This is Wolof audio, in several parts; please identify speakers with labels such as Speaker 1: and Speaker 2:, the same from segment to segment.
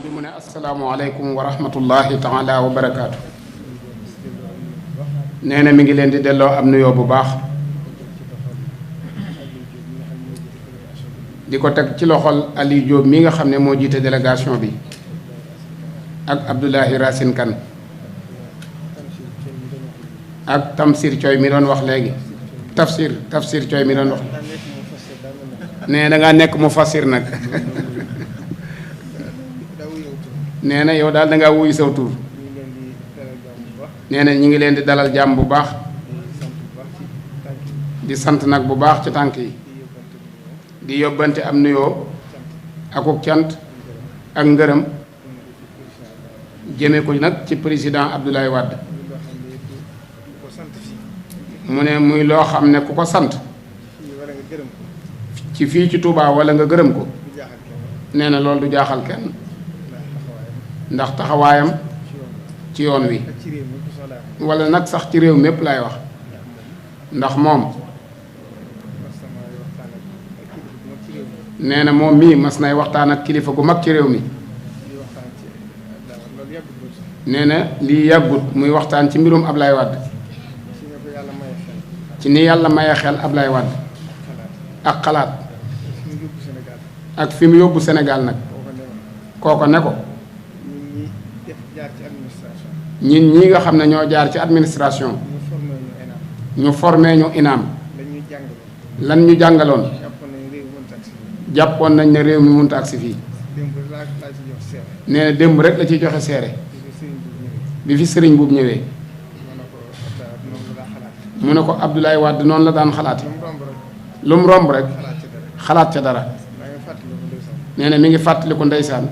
Speaker 1: bi mu ne asalaamualeykum wa rahmatullahi taala wa barakaatu. nee na mi ngi leen di delloo am nuyoo bu baax di ko teg ci loxol Aliou Diop mi nga xam ne moo jiite délégation bi ak Abdoulahi Racine Kane ak Tamsir Thioy mi doon wax léegi Tafsir Thioy mi doon wax nee da ngaa nekk mu fassir nag nee na yow daal da ngaa wuyu saw tur nee na ñi ngi leen di dalal jàmm bu baax di sant nag bu baax ci tànk yi di yóbbante am nuyoo akuk cant ak ngërëm jëme ko nag ci président Abdoulaye Wade mu ne muy loo xam ne ku ko sant ci fii ci Touba wala nga gërëm ko nee na loolu du jaaxal kenn ndax taxawaayam ci yoon wi wala nag sax ci réew mépp lay wax ndax moom nee na moom mii mas nay waxtaan ak kilifa gu mag ci réew mi nee na lii yàggut muy waxtaan ci mbirum Ablaye Wade ci ni yàlla maye xel Ablaye Wade ak xalaat ak fi mu yóbbu Sénégal nag kooko ne ko ñin ñi nga xam ne ñoo jaar ci administration ñu formé ñu inaam lan ñu jàngaloon jàppoon nañ ne réew mi mënut a agsi fii nee na démb rek la ciy joxe seere bi fi sëriñ buub ñëwee mu ne ko Abdoulaye Wade noonu la daan xalaate lu mu romb rek xalaat ca dara nee na mi ngi fàttaliku ndeysaan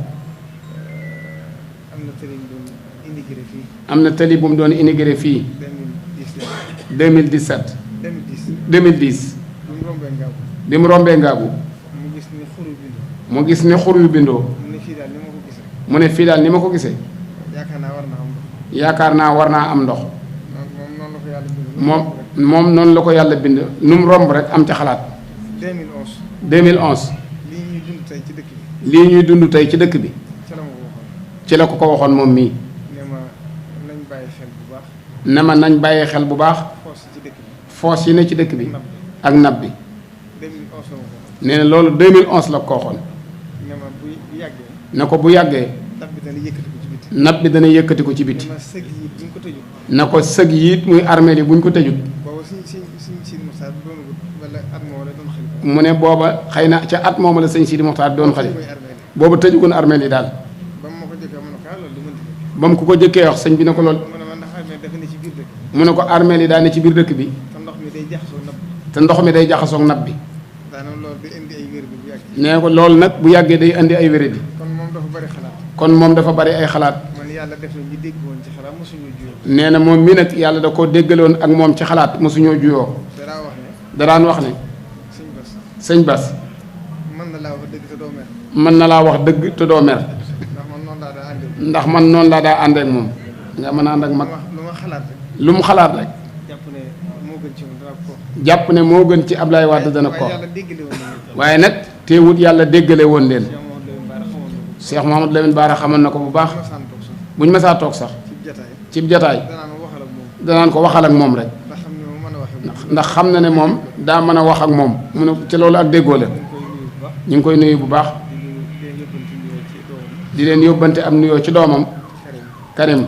Speaker 1: am na tëli bu mu doon immigré fii 2017 bi mu rombee Ngaabu mu gis ni xur yu bindoo mu ne fii daal ni ma ko gisee yaakaar naa war naa am ndox moom noonu la ko yàlla bind nu mu romb rek am ca xalaat 2011 lii ñuy dund tey ci dëkk bi ci la ko waxoon moom mii ne ma nañ bàyyi xel bu baax foos yi ne ci dëkk bi ak nab bi nee na loolu 2011 la ko waxoon ne ko bu yàggee nab bi dana yëkkati ko ci biti na ko sëg yiit muy armée yi buñ ko tëjut mu ne booba xëy na ca at mooma la sëñ Sidi Moxtaar doon xale booba tëjugoon armée yi daal ba mu ko jëkkee wax sëñ bi ne ko lool mu ne ko armée yi daal ne ci biir dëkk bi te ndox mi day jaxasoog nab bi nee ko loolu nag bu yàggee day indi ay wéradi kon moom dafa bari ay xalaat nee na moom mii nag yàlla da koo déggaloon ak moom ci xalaat mosuñoo juyoo daraan wax ne sëñ Bas mën na laa wax dëgg te doo mer ndax man noonu laa daa ànd ak moom nga mën a ànd ak mag lu mu xalaat rek jàpp ne moo gën ci Ablaye Wade dana ko waaye nag teewut yàlla déggale woon leen Cheikh Mouhamadou Lamine Bara xamal na ko bu baax buñ mësaa toog sax ci jataay danaan ko waxal ak moom rek ndax xam na ne moom daa mën a wax ak moom mu ne ci loolu ak déggoo la ñu ngi koy nuyu bu baax di leen yóbbante am nuyoo ci doomam Karim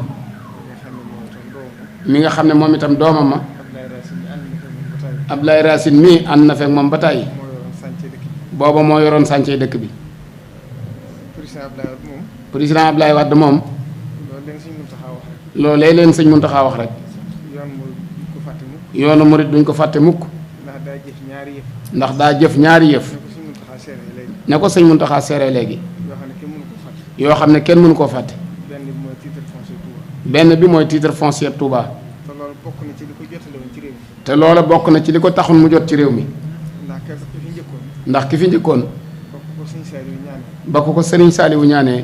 Speaker 1: mi nga xam ne moom itam doomam ma Abdoulaye Racine mii ànd na fekk moom ba tàyyi booba moo yoroon sàncee dëkk bi président Abdoulaye Wade moom loolee leen sëñ Muntaxa wax rek yoonu murit duñ ko fàtte mukk ndax daa jëf ñaari yëf ne ko sëñ Muntaxa seere léegi yoo xam ne kenn mënu koo fàtte benn bi mooy titre foncier Touba te loola bokk na ci li ko taxul mu jot ci réew mi ndax ki fi njëkkoon ba ko Sëriñ Saaliwu ñaanee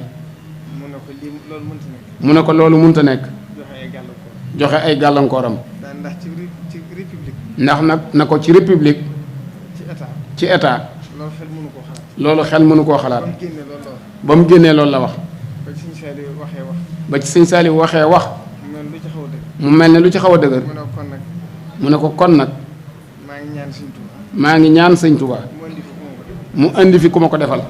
Speaker 1: mu ne ko loolu mënta nekk joxe ay gàllankooram ndax nag na ko ci république ci état loolu xel mënu koo xalaat. ba mu génnee loolu la wax. ba ci sëñ Saliou waxee wax. mu mel ne lu ci xaw a dëgër. mu ne ko kon nag. maa ngi ñaan sëñ Touba. mu indi fi ku ma ko defal.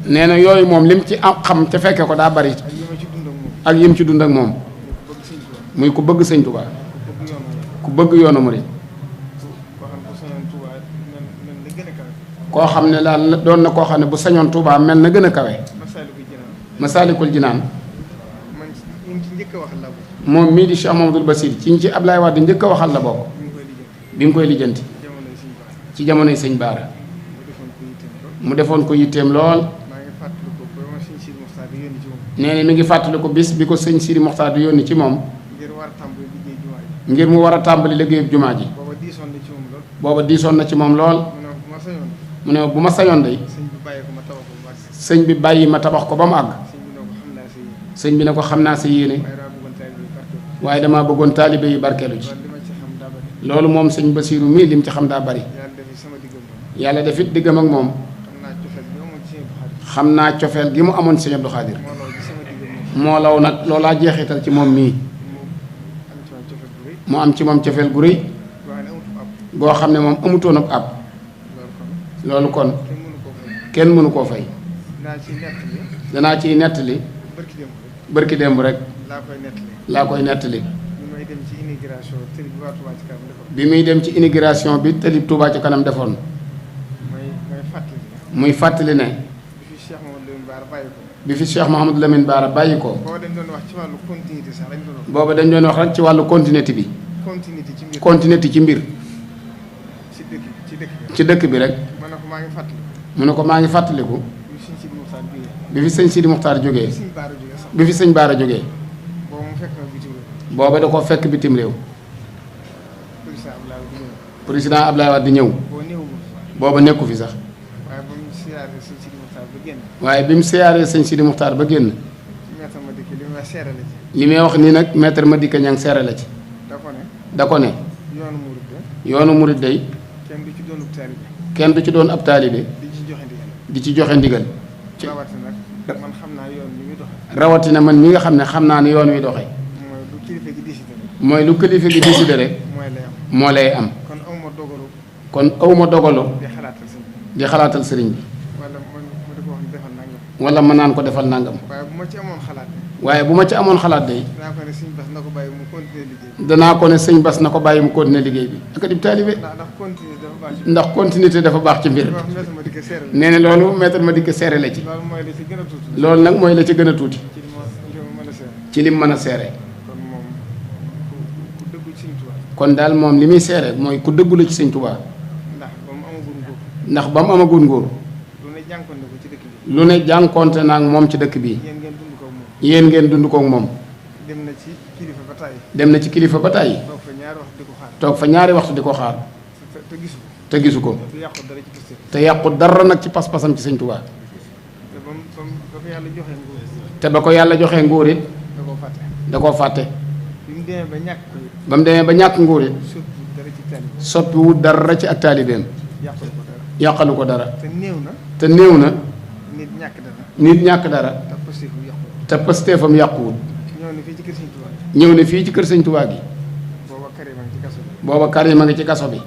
Speaker 1: nee na yooyu moom lim ci am xam ca fekke ko daa bari. ak yim ci dund ak moom. muy ku bëgg sëñ Touba. ku bëgg yoonu murid. koo xam ne daal doon na koo xam ne bu sañoon Touba mel na gën a kawe. Masaalikul Jinaan moom mii di Cheikh Mamadou Bassir ci ñi ci Ablaye Wade njëkk a waxal la bokk. bi mu koy lijjanti. ci jamonoy sëñ Baara. mu defoon ko yitteem lool. nee na mi ngi fàttali ko bis bi ko sëñ Sidi Moxtaar di yónni ci moom. ngir mu war a tàmbali liggéeyub jumaa ji. booba diisoon na ci moom lool. mu ne bu ma sañoon day sëñ bi bàyyi ma tabax ko ba mu àgg. sëñ bi ne ko xam naa sa yéene. waaye damaa bëggoon taalibe yi barkeelu ci. loolu moom sëñ Basiiru mii lim ci xam daa bari. yàlla def it diggam ak moom. xam naa cofeel gi mu amoon sëñ Abdou Khadir. moo law nag loolaa jeexital ci moom mii. mu am ci moom cofeel gu rëy. goo xam ne moom amutoon ab ab. loolu kon kenn mënu koo fay. danaa ciy nettali. bërki démb rek. laa koy nettali. bi muy dem ci immigration bi tëlib Touba ci kanam defoon. muy fàttali ne. bi fi Cheikh Mouhamadou Lamine Bara bàyyi ko. booba dañ doon wax rek ci wàllu continuité bi. continuité ci mbir. ci dëkk bi rek. mu ne ko maa ngi fàttaliku. bi fi sëñ Sidi Muxtaar jógee. bi fi sëñ Baara jógee. booba da ko fekk bitim réew. président Abdoulaye Wade di ñëw. booba nekku fi sax. waaye bi mu siyaaree sëñ Sidi Muxtaar ba génn. li may wax nii nag maître Madické Niang seere la ci. da ko ne. yoonu murid day. kenn du ci doon ab taalibe. di ci joxe ndigal. rawatina man mi nga xam ne xam naa ne yoon wi doxee. mooy lu kilifa gi décidé rek. moo lay am. kon awma dogalu. di xalaatal sëriñ bi. wala mën naan ko defal nangam. waaye bu ma ci amoon xalaat day. danaa ko ne sëñ Bass na ko bàyyi mu continuer liggéey bi ak di taalibe. ndax continuité dafa baax ci mbir. nee na loolu maître Madické seere la ci. loolu nag mooy la ci gën a tuuti. ci lim mën a seere. kon daal moom li muy seere mooy ku dëggu la ci sëñ Touba. ndax ba mu amagul nguur. lu ne jànkonte naa ak moom ci dëkk bii. yéen ngeen dund kook moom. dem na ci kilifa ba tàyyi. toog fa ñaari waxtu di ko xaar. te gisu ko. te yàqu dara nag ci pas-pasam ci sëñ Touba. te ba ko yàlla joxee nguur it. da koo fàtte. ba mu demee ba ñàkk nguur it. soppiwu dara ci ak taalibeem. yàqalu ko dara. te néew na. nit ñàkk dara. te pastéefam yàquwul. ñëw na fii ci kër sëñ Touba gi. booba Karima ngi ci kaso bi.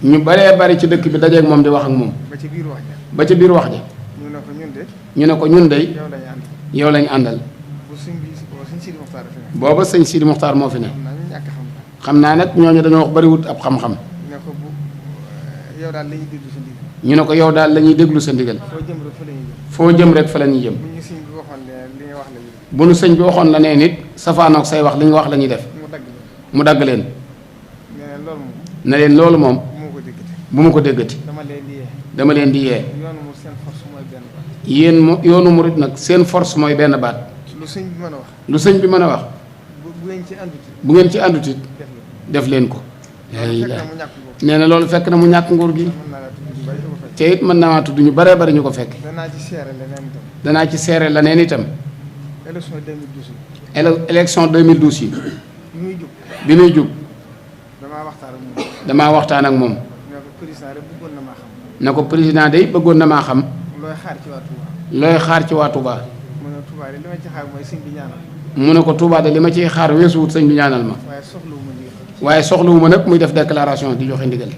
Speaker 1: ñu baree bari ci dëkk bi dajeeg moom di wax ak moom. ba ci biir wax ja. ñu ne ko ñun dey. yow lañ àndal. booba sëñ Sidi Muxtaar moo fi ne. xam naa nag ñooñu dañoo wax bariwut ab xam-xam. ñu ne ko yow daal la ñuy déglu sa ndigal. foo jëm rek fa la ñuy jëm. bu nu sëñ bi waxoon la nee nit safaanoog say wax li nga wax la ñuy def. mu dagg leen. ne leen loolu moom. bu ma ko déggati. dama leen di yee. yéen mo yoonu murit nag seen force mooy benn baat. lu sëñ bi mën a wax. bu ngeen ci àndutit def leen ko. nee na loolu fekk na mu ñàkk nguur gi. te it mën naa tudd ñu baree bari ñu ko fekk. danaa ci seere leneen itam. élection 2012 yi. bi muy jub. damaa waxtaan ak moom. na ko président day bëggoon na maa xam. looy xaar ci waa Touba. mu ne ko Touba de li ma ciy xaar weesuwut sëñ bi ñaanal ma. waaye soxlawu ma nag muy def déclaration di joxe ndigal.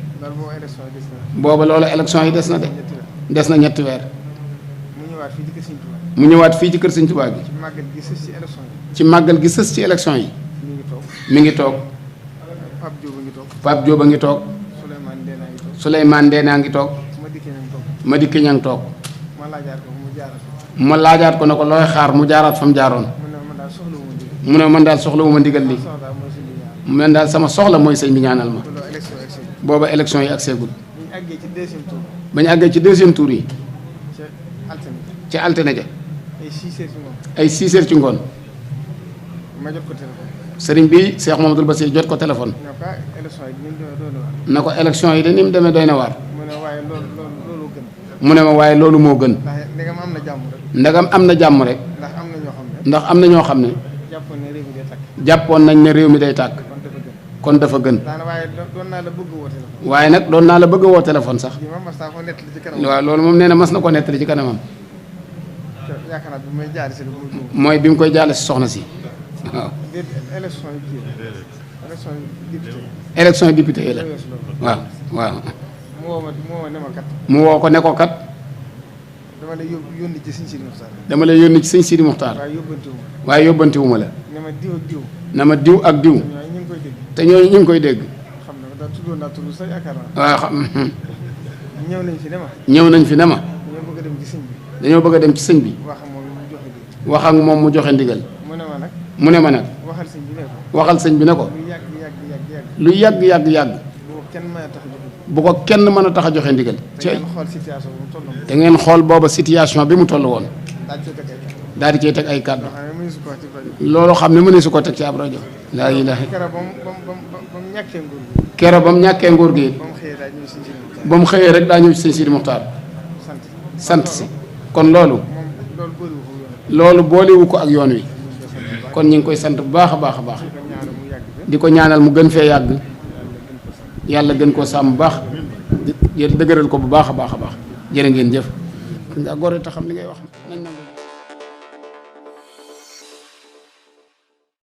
Speaker 1: booba loolu élection yi des na de. des na ñetti weer. mu ñëwaat fii ci kër sëñ Touba bi. ci màggal gi sës ci élection yi. mi ngi toog. Pape Diop a ngi toog. Souleymane Ndéna ngi toog. Madické Niang toog. ma laajaat ko ne ko looy xaar mu jaaraat fa mu jaaroon. mu ne man daal soxlawu ma ndigal li man daal sama soxla mooy sëñ bi ñaanal ma. booba élection yi ak seegul. ba ñu àggee ci deuxième tour yi. ci altine ja. ay 6 heures ci ngoon. sëriñ bi Cheikh Mamadou Bassir jot ko téléphone. na ko élection yi de ni mu demee doy na waar. mu ne ma waaye loolu moo gën. ndagam am na jàmm rek. ndax am na ñoo xam ne. jàppoon nañ ne réew mi day tàkk. kon dafa gën. waaye nag doon naa la bëgg a woo téléphone sax. waaw loolu moom nee na mas na ko nettali ci kanamam. mooy bi mu koy jaale si soxna si. waaw. élection député yi la. waaw waaw. mu woo ko ne ko kat. dama lay yónni ci sëñ Sidi Muxtaar. dama lay yónni ci sëñ Sidi Muxtaar. waaye yóbbantiwuma la. na ma diw ak diw. te ñooñu ñu ngi koy dégg. waaw xam. ñëw nañ fi ne ma. dañoo bëgg a dem ci sëñ bi. wax ak moom mu joxe ndigal. mu ne ma nag. waxal sëñ bi ne ko. lu yàgg. bu ko kenn mën a tax a joxe ndigal. te ngeen xool booba situation bi mu toll woon. daal di cay teg ay kàddu. loolu xam ne mëneesu ko teg ci ab rajo. laa ilaaha kero ba mu ñàkkee nguur gi. ba mu xëyee rek daa ñëw ci sëñ Sidi Muxtaar. sant si kon loolu boolewu ko ak yoon wi. kon ñu ngi koy sant bu baax a baax a baax. di ko ñaanal mu gën fee yàgg. yàlla gën koo sàmm bu baax. dëgëral ko bu baax a baax a baax. jërë ngeen jëf. nga gore te xam li ngay wax nañ nangu